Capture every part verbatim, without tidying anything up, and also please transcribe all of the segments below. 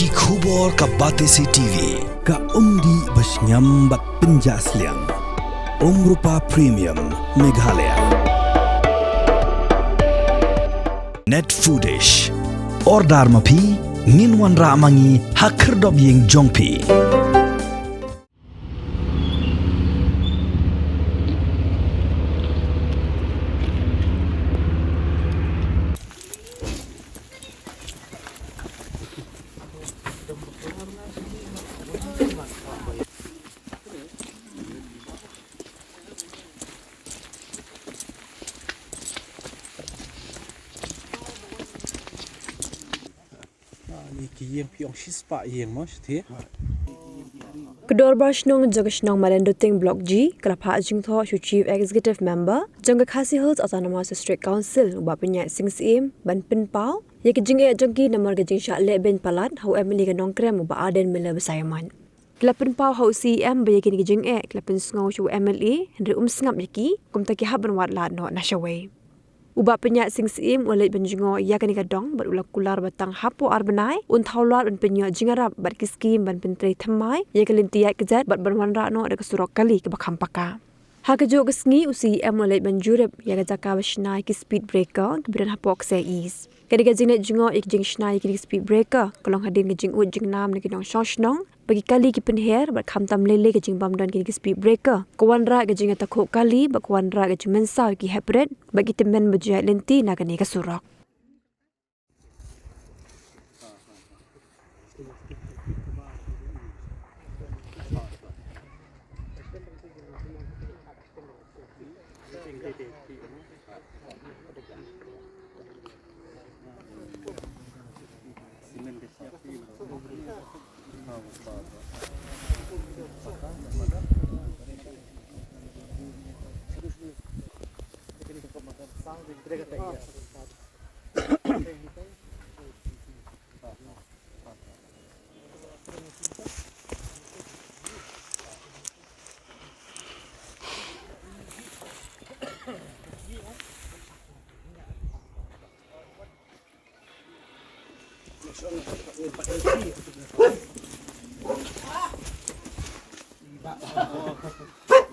Ki khubor ka Batesi T V, ka umdih ba shngiam bad pynjah sliang. Umrupa Premium, Meghalaya. Net Foodish. Order ma phi, ngin wanrah ma ngi ha khyrdop ïing jong phi. Ni ki ïing phi ong shispah ïing mo, shithi. Ka Dorbar Shnong jong ka shnong Madanduting Block G ka la phah jingthoh sha u Chief Executive Member jong ka Khasi Hills Autonomous District Council, u Bah Pynïaid Sing Syiem, ban pynpaw ïa ka jingeh jong ki namar ka jingshah lehbeiñ palat ha u M L A ka Nongkrem, u Bah Ardent Miller Basaiawmoit. Ki la pynpaw ha u C E M ba ïa kine ki jingeh ki la pynsngew sha u M L A, hynrei um sngap ïa ki, kumta ki hap ban wad lad noh na shawei. U Bah Pynïaid Sing Syiem u la leit ban jngoh ïa kane ka dong bad u la kular ba tang hapoh ar bnai un thaw lad ban pynïoh jingïarap bad ki skim ban pyntrei thymmai ïa ka lynti ïaid kjat bad ban wanrah noh da ka surok kali kaba kham paka. Ha kajuh ka sngi u C E M u la leit ban jurip ïa ka jaka ba shna ïa ki speed breaker kiba don hapoh Ksai East. Kane ka jingleit jngoh ïa ka jingshna ïa kine ki speed breaker ka long hadien ka jinguit jingnam na ki nongshong shnong ba ki kali ki pynher bad khamtam lei lei ka jingbym don kine ki speed breaker ka wanrah ka jingïatakhuh kali bad ka wanrah ka jingmynsaw ïa ki heprit bad ki tymmen ba ju ïaid lynti na kane ka surok.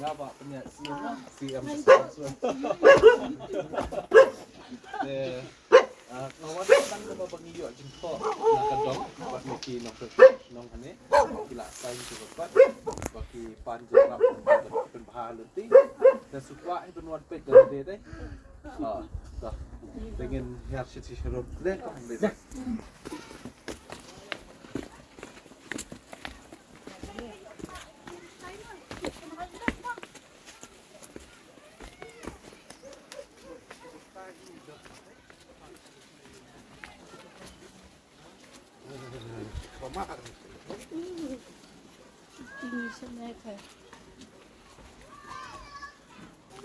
Nga Bah Pynïaid Syiem, C E M. Te, ah, ka wan tang kaba ba ngi ïoh jingthoh na ka dong bad ma ki nongpynïaid shnong hangne, ki la sign ki paper ba ki pan jingïarap ban pynbha lynti. Te shu kwah hi ban wan peit da lade te. Ah, da. Te ngin hiar shi shi sharum. Le, ko, le.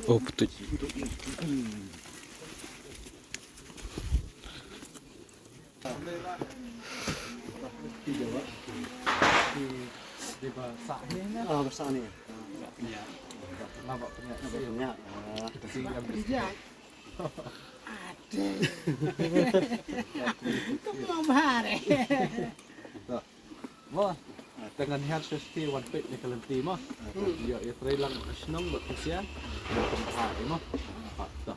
Oh, betul. Ah, besar ni. Ya. Nampak punya. Nampak punya. Ah. Aduh. Itu mau bahar. Mo, te ngan hiar sha shatei wan peit ïa ka lynti mo. Ïoh ïatrei lang ka shnong bad ka shnong. Ïa pynbha ïa mo. Ha, to.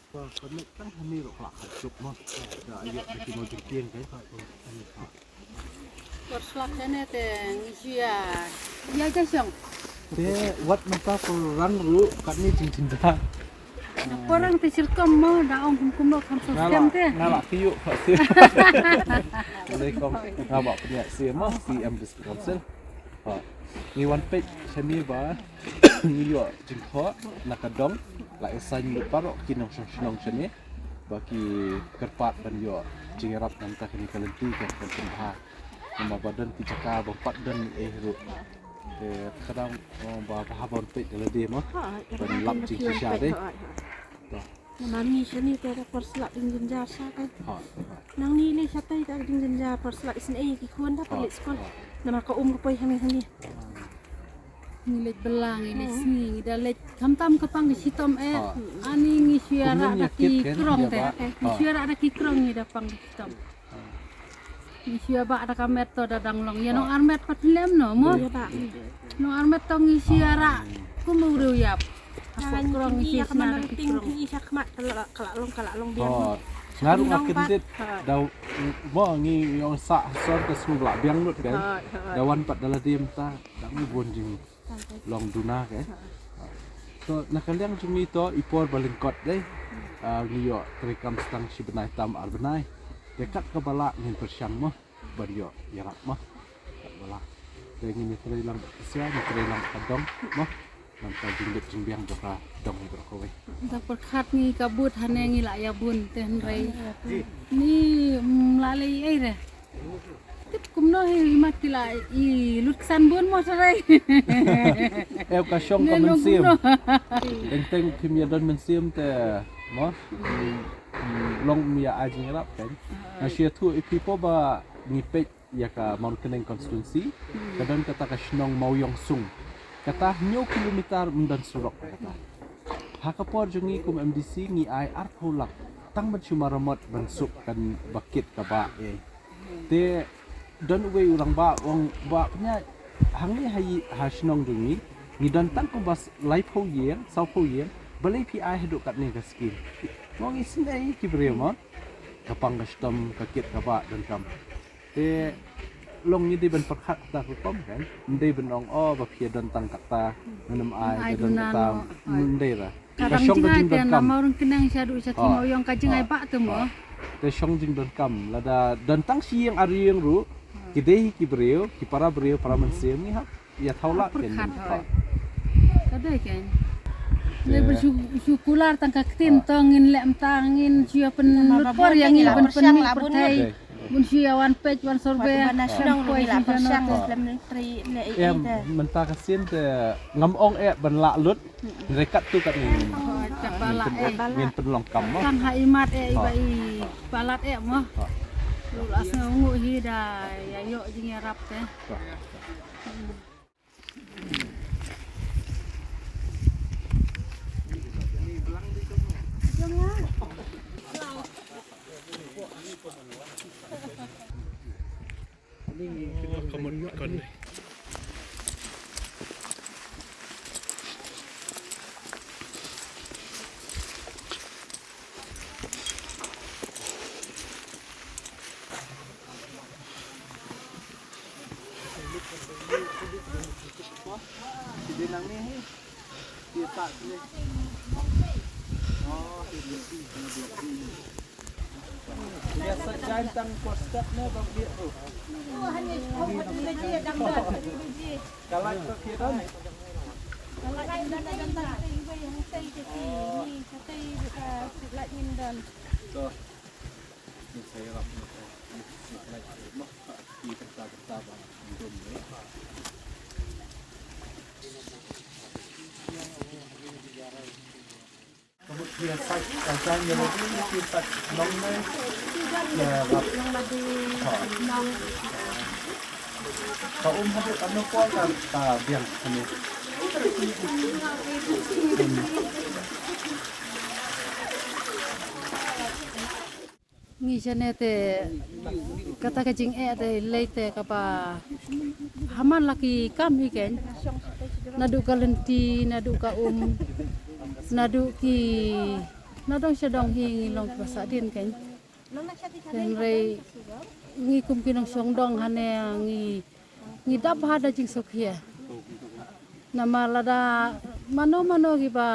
Ba, ka met tang hangne ruh ka la kha juh mo. Da ïoh da ki mo jingkieng kai. Por slap te ne te ngi shu ïa ïa ja shong. Te wat mynta por rang ruh katne jingjynjar. Por rang te shilkom mo da ong kum kum mo kham soskem te. Nga la ki ïoh ka siem. Alaikum. Nga Bah Pynïaid Syiem mo, C E M District Council. Ha. Ngi wan peit shane ba ngi ïoh jingthoh na ka dong, la ïa sign lut baroh ki nongshong shnong shane ba ki kyrpad ban ïoh jingïarap na ka bynta kane ka lynti kan pynbha. Namar ba don ki jaka ba pat don ei ruh. Te ka dang, oh, ba bha ban peit da lade mo. Ban lap jingshisha de. To. Namar ngi shane te da por slap dang jynjar sha ka. Ha, ha. Nangne lei shatei da dang jynjar por slap isynei ki khun da por leit skul. Ha, ha. Namar ka um ka poi hangne hangne. Ngi leit bylla, ngi leit sngi, ngi da leit khamtam ka pang ka shitom eh. Ha. Ani ngi shu ïarap da ki krong te. Ngi shu ïarap da ki krong, ngi da pang ka shitom. Ngi shu ïa bah da ka met to da dang long. Ïa nong armet pat lem no mo. Nong armet to ngi shu ïa rah kum u riewïap. Hapoh krong ngi shu ïa sna da ki krong. Ngi sha khmat ka la, ka la long, ka la long biang. Nga ruh nga kyndit da mo ngi ong sah sor ka sngewbha biang lut kan. Da wan pat da la diem ta da ngi bun jing long duna ke. So na ka liang jong ngi to i por ba lyngkot dei. Ah, ngi ïoh treikam stang shi bnai tam ar bnai. Te kat kaba lah ngin pyrshang mo ban ïoh ïarap mo. Kat ba lah. Te ngin ïatrei lang bad ka sia, ngin trei lang bad ka dong mo. Nangta jingbit jingbiang jong ka dong baroh kawei. Da pyrkhat ngi ka bud hane ngi lah ïa bun te hynrei. Ni, mm, lah lei ei re. Tip kumno hi imat ki la i lut ksan bun mo sarai. Ew ka shong ka mynsiem. Teng teng phim ïa don mynsiem te mo. Mm, long mi ïa ai jingïarap kan. Nga shu ïathuh ïa phi po ba ngi peit ïa ka Mawryngkneng constituency. Ka don kata ka shnong Mawïongsung. Kata hynñiew kilometer ym don surok kata. Ha ka por jong ngi kum M D C ngi ai arphew lak tang ban shu maramot ban suk kan ba kit ka bah eh. Te don uwei u rangbah u ong bah pynïaid hangne ha i, ha shnong jong ngi ngi don tang kumba laiphew ïing, sawphew ïing, balei phi ai haduh katne ka skim? Mo ngi sngew ki briew mo. Ka pang ka shitom ka kit ka bah donkam. Te long ngi dei ban pyrkhat kata ka rukom kan. Ym dei ban ong oh ba phi don tang kata, ngam ai ka don kata. Ym dei ra. Ka shong ka jingdonkam. Mawryngkneng shaduh sha ki Mawïong ka jingai bah tu mo. Te shong jingdonkam lada don tang shi ïing ar ïing ruh ki dei ki briew, ki para briew, para mynsiem ngi hap ïa thaw lad ken. Ka dei ken. Dei ban shu, shu kular tang ka ktien to ngin leh mynta ngin shu ïa pynlut por ïa ngi ban pynmih pyrthei. Bun shu ïa wan peit wan survey. Em, mynta ka sien te ngam ong eh ban lah lut. Hynrei katto katne ngin, ngin pynlong kam mo. Tang ha imat eh iba i palat eh mo. Lu la sngewnguh hi da ïa ïoh jingïarap te. Ïa sa jain tang ko step ne ba biet tu. Ka light ka kira. Ka light ka kira. Ka light ka kira. Ka um habit ano por ka, ka biang kane. Ngi shane te kata ka jingeh te lei te kaba ha man la ki kam hi ken. Naduh ka lynti, naduh ka um, naduh ki, nadong shadong hi ngi long kiba sahdien ken. Hynrei ngi kum ki nongshong dong hane ngi, ngi dap bha da jingsngewkhia. Namar lada mano mano kiba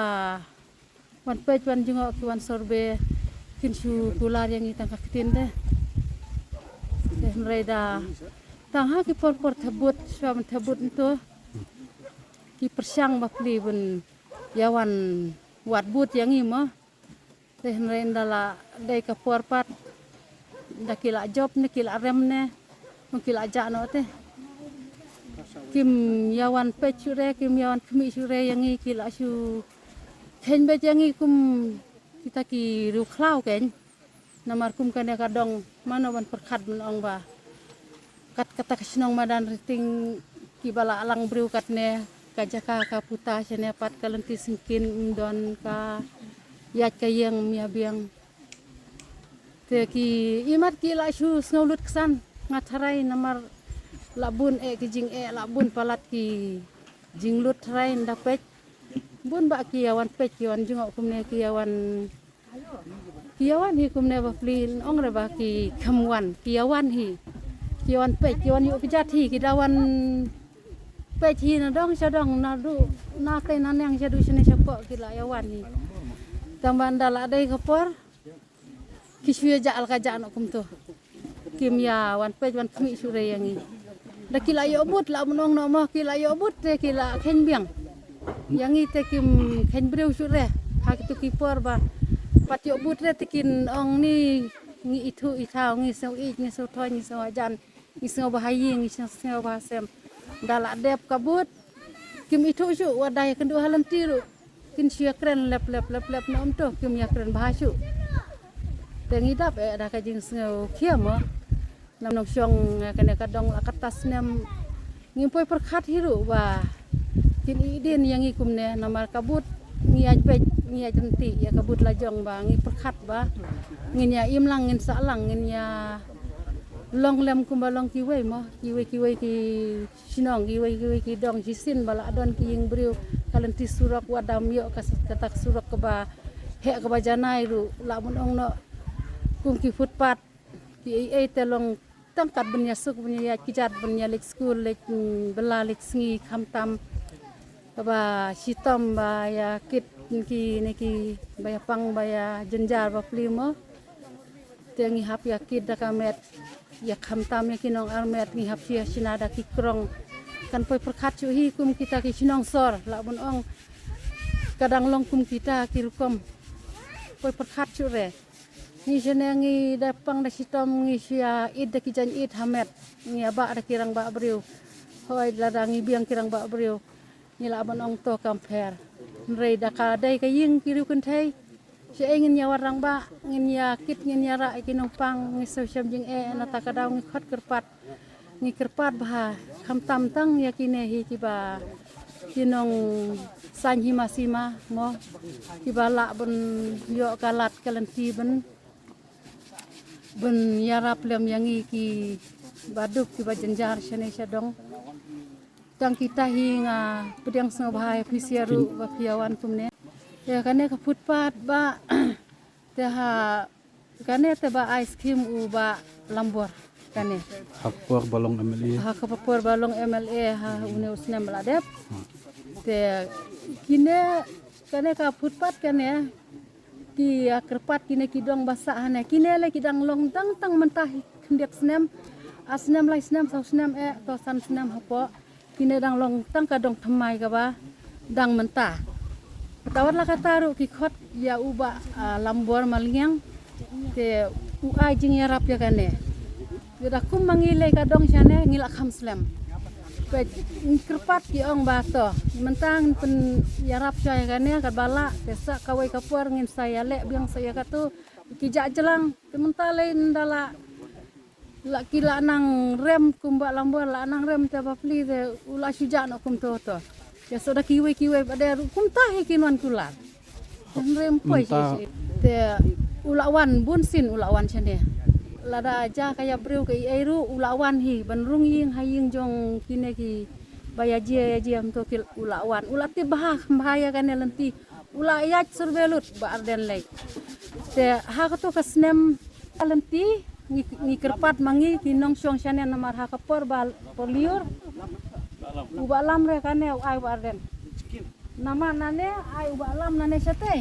wan peit wan jngoh ki wan survey kin shu kular ïa ngi tang ka ktien te. Te hynrei da tang ha ki por por thebut, shuwa ban thebut nto ki pyrshang ba pli ban ïa wan wad bud ïa ngi mo. Te hynrei nda la dei ka por pat. Da ki la jop ne ki la rem ne, kum ki la jah noh te. Kim ïa wan peit shuh re, kim ïa wan khmih shuh re ïa ngi, ki la shu kheiñ beit ïa ngi kum Kita ki riewkhlaw kein. Namar kum kane ka dong mano ban pyrkhat ban ong ba kat kata ka shnong madan Riting kiba la lang briew katne, ka jaka ka puta shane pat, ka lynti syngkien ym don, ka ïaid ka ïeng ym ïa biang. Te ki imat ki la shu sngew lut ksan, nga tharai namar la bun eh ki jingeh, la bun palat ki jinglut tharai, nda peit. Bun ba ki ïa wan peit, ki wan jngoh kumne, ki ïa wan, ki ïa wan hi kumne, bapli ong re ba ki kham wan, ki ïa wan hi. Ki ïa wan peit, ki wan ïuh kjat hi, ki da wan peit hi na dong sha dong, na du, na tei na neng, sha du shane shapoh, ki la ïa wan hi. Tang ba nda la dei ka por, ki shu ïa jah la ka jah noh kumto. Kim ïa wan peit wan khmih shuh re ïa ngi. Da ki la ïoh bud, la ban ong noh mo, ki la ïoh bud te ki la kheiñ biang. Ïa ngi te kim kheiñ briew shuh re. Ha kitu ki por ba pat ïoh bud re te kin ong ni, ngi ithuh ithaw, ngi sngew ïeit, ngi sngew thoiñ, ngi sngew hajan, ngi sngew ba ha ïing, ngi sngew, sngew ba ha sem. Da la dep ka bud, kim ithuh shuh, wat da ïa kynduh ha lynti ruh kin shu ïa kren lep lep lep lep, na um to kim ïa kren bha shuh. Te ngi dap eh da ka jingsngew khia mo. Nam nongshong, eh, kane ka dong la katta snem. Ngim poi pyrkhat hi ruh ba kin ïeh dien ïa ngi kumne, namar ka bud ngi ïaid peit, ngi ïaid ryntih ïa ka bud la jong ba ngi pyrkhat ba ngin ïa im lang, ngin sah lang, ngin ïa long lem kumba long kiwei mo, kiwei kiwei ki shnong, kiwei kiwei ki dong shisien ba la don ki ïing briew. Ka lynti surok, wat da ym ïoh ka s-, kata ka surok kaba heh kaba janai ruh, la ban ong noh kum ki footpath, ki ei ei te long tang kat ban ïa suk, ban ïa ïaid kjat, ban ïa leit skul, leit, mm, bylla, leit sngi, khamtam kaba shitom ba ïa kit kine ki ba ïa pang, ba ïa jynjar bapli mo. Te ngi hap ïa kit da ka met, ïa khamtam ïa ki nongarmet, ngi hap shu ïa shna da ki krong. Kan poi pyrkhat shuh hi kum kita ki shnong sor, la ban ong ka dang long kum kita ki rukom. Poi pyrkhat shuh re. Ngi shane ngi da pang da shitom, ngi shu ïa ïeit da ki jaiñ ïeit ha met. Ngi ïa bah da ki rangbah briew. Hooid, lada ngi biang ki rangbah briew, ngi lah ban ong to kam pher. Hynrei da ka dei ka ïing ki riew kynthei, shaei ngin ïa wad rangbah, ngin ïa kit, ngin ïa rah ïa ki nongpang, ngi sngewshem jingeh, nata ka daw ngi khot kyrpad. Ngi kyrpad bha, khamtam tang ïa kine hi kiba, ki nongsaiñ hima sima mo, kiba lah ban ïoh ka lad ka lynti ban, ban ïarap lem ïa ngi kiba duk, kiba jynjar shane sha dong. Tang kita hi nga pdiang sngewbha ïa phi sha ruh ba phi ïa wan kumne. Ïa kane ka footpath ba te ha kane te ba ai skim u Bah Lambor kane. Ha ka por ba long M L A. Ha ka por ba long M L A, ha une u snem ba la dep. Te kine, kane ka footpath kane, ki, ah, kyrpad kine ki dong ba sah hane. Kine le ki dang long tang tang mynta hi khyndiat snem. Ar snem, lai snem, saw snem eh, to san snem hapoh. Kine dang long tang ka dong thymmai kaba dang mynta. Kata wat la kata ruh ki khot ïa u Bah, ah, Lambor Malngiang. Te u ai jingïarap ïa kane. Ïa da kum ma ngi lei ka dong shane ngi la kham slem. Peit, ngi kyrpad ki ong ba to mynta ngin pynïarap shuwa ïa kane, katba lah te sa kawei ka por ngin sa ïaleh biang sa ïa katu. Ki jah jlang te mynta lei nda la La ki la nang rem kum Bah Lambor, la nang rem te bapli te u la shu jah noh kumto to. Ïa soh da kiwei kiwei pat de ruh kumta hi kin wan kular. Kin rem poi shi shi. Te u la wan bun sien, u la wan shane. Lada jia ka ïa briew ka ei ei ruh u la wan hi ban rung ïing ha ïing jong kine ki ba ïa jia ïa jia kumto ki u la wan. U la tip bha, bha ïa kane lynti. U la ïaid survey lut Bah Ardent lei. Te ha kato ka snem ka lynti ngi, ngi kyrpad ma ngi ki nongshong shane namar ha ka por ba por lyiur. U Bah Lam re kane u ai u Bah Ardent. Namar nane ai u Bah Lam nane shatei.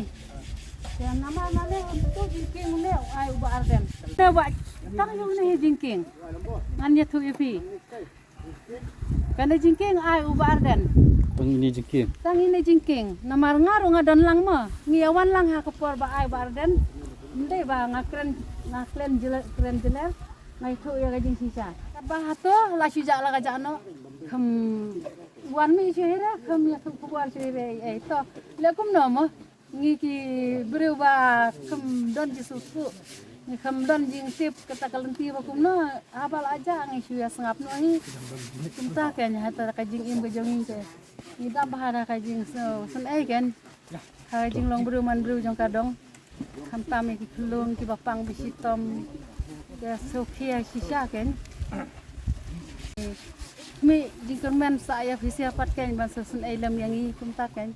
Te namar nane u tu jingkieng une u ai u Bah Ardent. Te ba tang ïa une hi jingkieng. Ngan ïathuh ïa phi. Kane jingkieng ai u Bah Ardent. Tang ine jingkieng. Tang ine jingkieng. Namar nga ruh nga don lang mo. Ngi ïa wan lang ha ka por ba ai Bah Ardent. Ym dei ba nga kren, nga kren jyller, kren jyller. Nga ïathuh ïa ka jingshisha. Katba hato la shu jah la ka jah noh. Kham wan mih shu hi re, kham ïathuh khubor shu hi re, eh, to. Leh kumno mo. Ngi ki briew ba kham don jingsngewthuh, ngi kham don jingtip kata ka lynti ba kumno, haba la jah ngi shu ïa sngap noh hi. Kumta kein ha kata ka jingim ka jong ngi kein. Ngi dap bha ha ka jingsngewsynei kein. Ha ka jinglong briew man briew jong ka dong. Khamtam ïa ki khyllung kiba pang ba shitom. Ïa sngewkhia shisha kein. Mih jingkyrmen sa ïa phi sha pat kein ban sngewsynei lem ïa ngi kumta kein.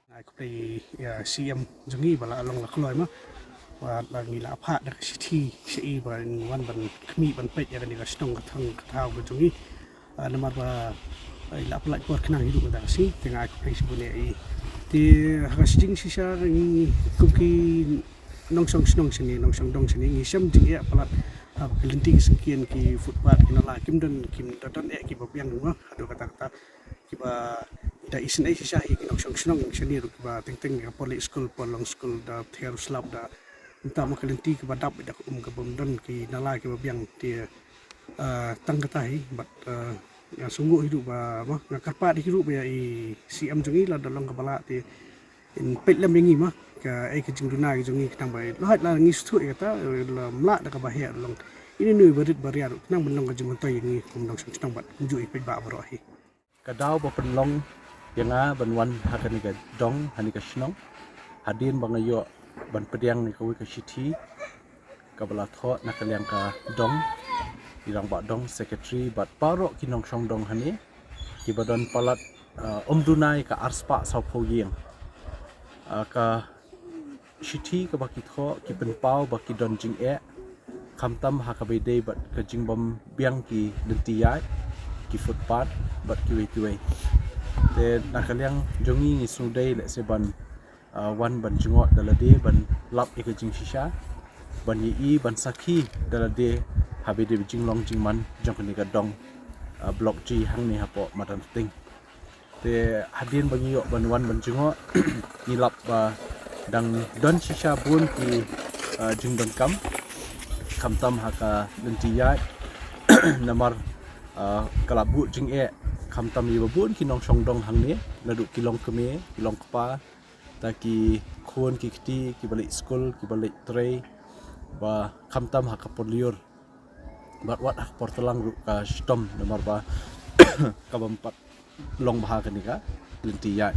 Ai khublei ïa CM jong ngi ba la long la kloi ma. Ba la ngi la phah da ka shithi sha i ba in wan ban khmih ban peit ïa kane ka shnong ka thang ka thaw ka jong ngi. Ah, namar ba i la pynlait por khnang hi ruh mynta ka sngi te nga ai khublei shibun ïa i. Te ha ka shijing shisha ngi kum ki nongshong shnong shane nongshong dong shane ngi shem jingeh palat. Ah, ki lynti ki syngkien ki footpath ki nala kim don kim da don eh kiba biang ma haduh katta katta. Kiba da isynei shisha hi ki nongshong shnong shane ruh kiba teng teng ka por leit skul por long skul da thiar slap da. Mynta ma ka lynti kaba dap da ka um ka bym don ki nala kiba biang te, ah, tang kata hi bad, ah, nga sngewnguh hi ruh ba ma nga kyrpad hi ruh ba ïa i CM jong ngi lada long kaba lah te in peit lem ïa ngi ma ka ei ka jingduna ka jong ngi khnang ba la hait la ngi sngewthuh ïa kata la mlah da kaba heh long. Ine ine ba rit ba riat ruh khnang ban long ka jingmyntoi ïa ngi kum nongshong shnong bad kumjuh i paidbah baroh hi. Ka daw ba pynlong ïa nga ban wan ha kane ka dong ha kane ka shnong. Hadien ba nga ïoh ban pdiang ïa kawei ka shithi kaba la thoh na ka liang ka dong, i rangbah dong, secretary bad baroh ki nongshong dong hane kiba don palat, uh, ym duna ïa ka arspah sawphew ïing. Uh, ka shithi kaba ki thoh ki pynpaw ba ki don jingeh khamtam ha kaba ïadei bad ka jingbym biang ki lynti ïaid, ki footpath bad kiwei kiwei. Te na ka liang jong ngi ngi sngewdei lehse ban, ah, wan ban jngoh da lade ban lap ïa ka jingshisha ban ïohi ban sakhi da lade haba ïadei bad jinglong jingman jong kane ka dong, ah, Block G hangne hapoh Madan Rting. Te hadien ba ngi ïoh ban wan ban jngoh ngi lap ba dang don shisha bun ki, ah, jingdonkam khamtam ha ka lynti ïaid. Namar, ah, ka la buh jingeh khamtam ïa ba bun ki nongshong dong hangne naduh ki longkmie ki longkpa ta ki khun ki kti kiba leit skul kiba leit trei ba khamtam ha ka por lyiur. Bad wat ha ka por tlang ruh ka shitom namar ba ka bym pat long bha kane ka lynti ïaid.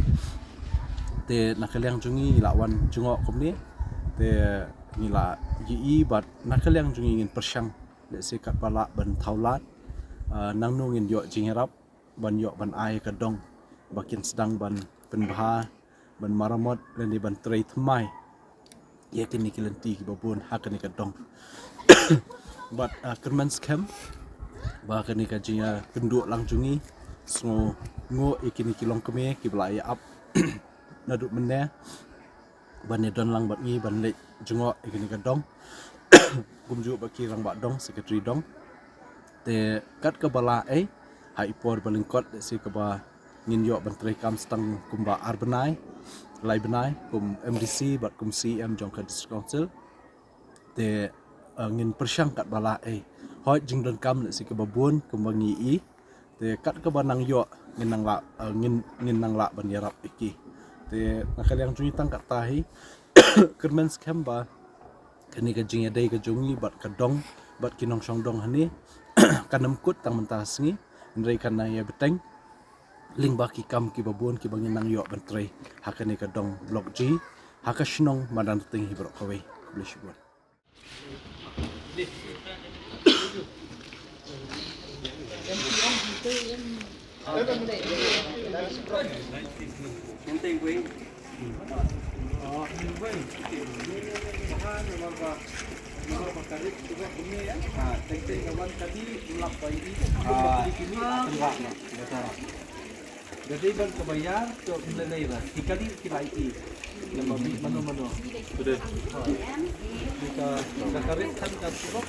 Te na ka liang jong ngi ngi la wan jngoh kumne te ngi la ïohi bad na ka liang jong ngi ngin pyrshang lehse katba lah ban thaw lad, ah, nangno ngin ïoh jingïarap ban ïoh ban ai ka dong ba kin sdang ban pynbha ban maramot lane ban trei thymmai ïa kine ki lynti kiba bun ha kane ka dong. Bad, ah, kyrmen skhem ba kane ka jingïakynduh lang jong ngi sngewnguh ïa kine ki longkmie kiba la ïa ap naduh mynne ban ïadon lang bad ngi ban leit jngoh ïa kane ka dong. Kumjuh bad ki rangbah dong, secretary dong. Te kat kaba lah ei ha i por ba lyngkot lehse kaba ngin ïoh ban trei kam stang kumba ar bnai lai bnai kum MDC bad kum CEM jong ka District Council. Te, eh, ngin pyrshang katba lah ei. Hooid jingdonkam lehse kaba bun kumba ngi i. Te kat kaba nang ïoh ngin nang lah, eh, ngin, ngin nang lah ban ïarap ïa ki. Te na ka liang jong ngi tang katta hi kyrmen skhem ba kane ka jingïadei ka jong ngi bad ka dong bad ki nongshong dong hangne kan ym kut tang mynta ka sngi hynrei kan nang ïa bteng lyngba ki kam kiba bun kiba ngin nang ïoh ban trei ha kane ka dong Block G ha ka shnong Madan Rting hi baroh kawei. Khublei shibun. Jadi ban ka bayar to mlelei ba ki kali ki lai i. Nama bi mano mano. Sudah. Kita kita karit kan ka surat.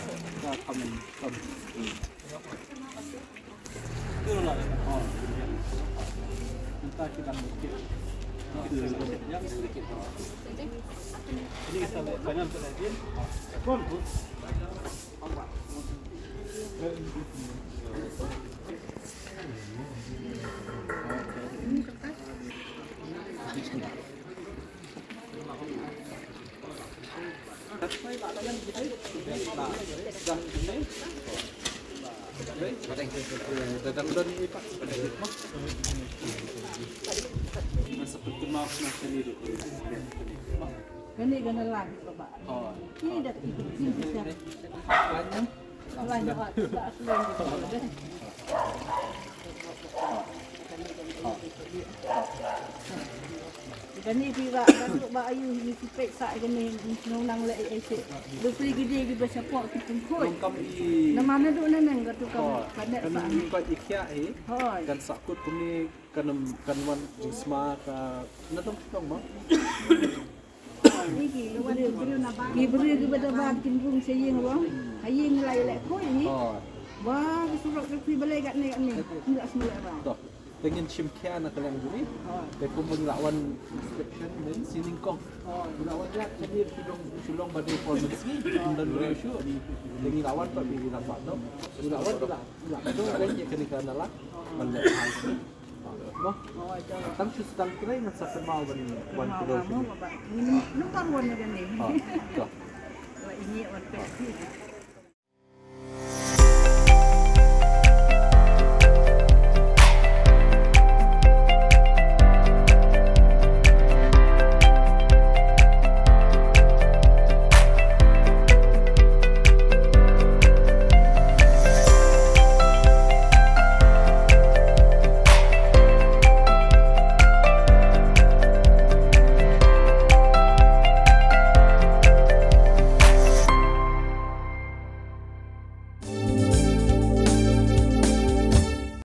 Kane ka na lang ka ba. Ki da ki ki ki. Lang ba ba. Kane phi ba, ba tu ba ayu ni ki pek sa kane nong nang le ai se. Lu phi ki dei ki ba chapoh ki pung khoi. Kam i Na mana du na nang ka tu kam Oh, ka ne kan sa. Ni ba i khia hi. Hoi. Kan sa kut kumni kan kan wan jingsma ka na dong dong ma. Ki briew ki ba da bad kin rung sha ïing ruh. Ha ïing lai leh khoi ni. Oh. Wa ki surok ki phi balei kat ne kat ne. Ngi la sma leh ba. Toh. Te ngin shim khia na ka liang jong ngi. Te kum ba ngi la wan inspection ne shi nyngkong. Ngi la wan ïa ka dei shu long shu long ba dei formal sngi. Ym don briew shuh. Te ngi la wan pat ngi la pat noh. Ngi la wan ngi la ngi la don ïa kane ka nala. Ban leh ha. Mo. Tang shu tang trei ngan sa kynmaw ban wan kudor sini. Number one ïa kane. Ha. Toh. La ini wan pek.